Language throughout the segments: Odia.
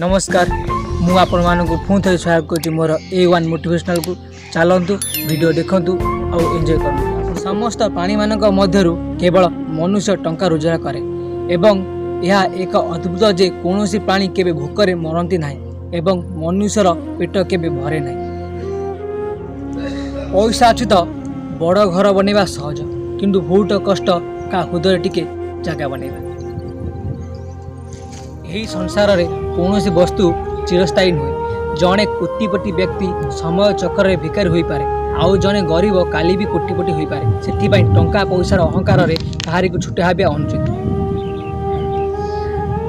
ନମସ୍କାର, ମୁଁ ଆପଣମାନଙ୍କୁ ପୁଣି ଥରେ ସ୍ୱାଗତ କରୁଛି ମୋର ଏ ୱାନ୍ ମୋଟିଭେସନାଲକୁ। ଚାଲନ୍ତୁ, ଭିଡ଼ିଓ ଦେଖନ୍ତୁ ଆଉ ଏନ୍ଜୟ କରନ୍ତୁ। ସମସ୍ତ ପ୍ରାଣୀମାନଙ୍କ ମଧ୍ୟରୁ କେବଳ ମନୁଷ୍ୟ ଟଙ୍କା ରୋଜଗାର କରେ ଏବଂ ଏହା ଏକ ଅଦ୍ଭୁତ ଯେ କୌଣସି ପ୍ରାଣୀ କେବେ ଭୋକରେ ମରନ୍ତି ନାହିଁ ଏବଂ ମନୁଷ୍ୟର ପେଟ କେବେ ଭରେ ନାହିଁ। ପଇସା ଅଛି ତ ବଡ଼ ଘର ବନେଇବା ସହଜ, କିନ୍ତୁ ବହୁତ କଷ୍ଟ କାହା ହୃଦୟରେ ଟିକେ ଜାଗା ବନେଇବା। ଏହି ସଂସାରରେ କୌଣସି ବସ୍ତୁ ଚିରସ୍ଥାୟୀ ନୁହେଁ। ଜଣେ କୋଟିପତି ବ୍ୟକ୍ତି ସମୟ ଚକ୍ରରେ ଭିକାରୀ ହୋଇପାରେ, ଆଉ ଜଣେ ଗରିବ କାଲି ବି କୋଟିପତି ହୋଇପାରେ। ସେଥିପାଇଁ ଟଙ୍କା ପଇସାର ଅହଙ୍କାରରେ କାହାରିକୁ ଛୋଟ ଭାବିବା ଅନୁଚିତ।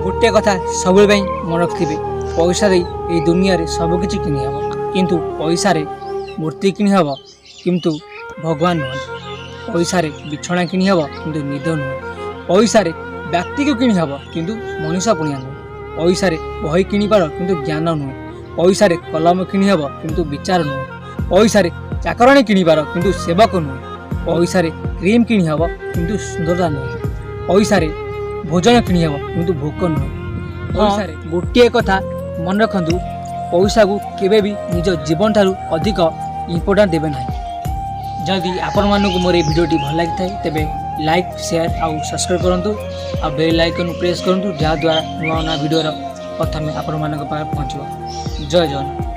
ଗୋଟିଏ କଥା ସବୁବେଳେ ପାଇଁ ମନେ ରଖିଥିବେ, ପଇସା ଦେଇ ଏଇ ଦୁନିଆରେ ସବୁକିଛି କିଣି ହେବ, କିନ୍ତୁ ପଇସାରେ ମୂର୍ତ୍ତି କିଣି ହେବ, କିନ୍ତୁ ଭଗବାନ ନୁହନ୍ତି। ପଇସାରେ ବିଛଣା କିଣି ହେବ, କିନ୍ତୁ ନିଦ ନୁହେଁ। ପଇସାରେ ବ୍ୟକ୍ତିକୁ କିଣି ହେବ, କିନ୍ତୁ ମଣିଷ ପଣିଆ ନୁହେଁ। ପଇସାରେ ବହି କିଣିପାର, କିନ୍ତୁ ଜ୍ଞାନ ନୁହେଁ। ପଇସାରେ କଲମ କିଣି ହେବ, କିନ୍ତୁ ବିଚାର ନୁହେଁ। ପଇସାରେ ଚାକରାଣୀ କିଣିପାର, କିନ୍ତୁ ସେବକ ନୁହେଁ। ପଇସାରେ କ୍ରିମ୍ କିଣି ହେବ, କିନ୍ତୁ ସୁନ୍ଦରତା ନୁହେଁ। ପଇସାରେ ଭୋଜନ କିଣି ହେବ, କିନ୍ତୁ ଭୋକ ନୁହେଁ। ପଇସାରେ ଗୋଟିଏ କଥା ମନେ ରଖନ୍ତୁ, ପଇସାକୁ କେବେ ବି ନିଜ ଜୀବନଠାରୁ ଅଧିକ ଇମ୍ପୋର୍ଟାଣ୍ଟ ଦେବେ ନାହିଁ। ଯଦି ଆପଣମାନଙ୍କୁ ମୋର ଏଇ ଭିଡ଼ିଓଟି ଭଲ ଲାଗିଥାଏ, ତେବେ ଲାଇକ୍, ସେୟାର ଆଉ ସବସ୍କ୍ରାଇବ୍ କରନ୍ତୁ ଆଉ ବେଲ୍ ଆଇକନ୍ ପ୍ରେସ୍ କରନ୍ତୁ, ଯାହାଦ୍ୱାରା ନୂଆ ନୂଆ ଭିଡ଼ିଓର ପ୍ରଥମେ ଆପଣମାନଙ୍କ ପାଖରେ ପହଞ୍ଚିବ। ଜୟ ଜଗନ୍ନାଥ।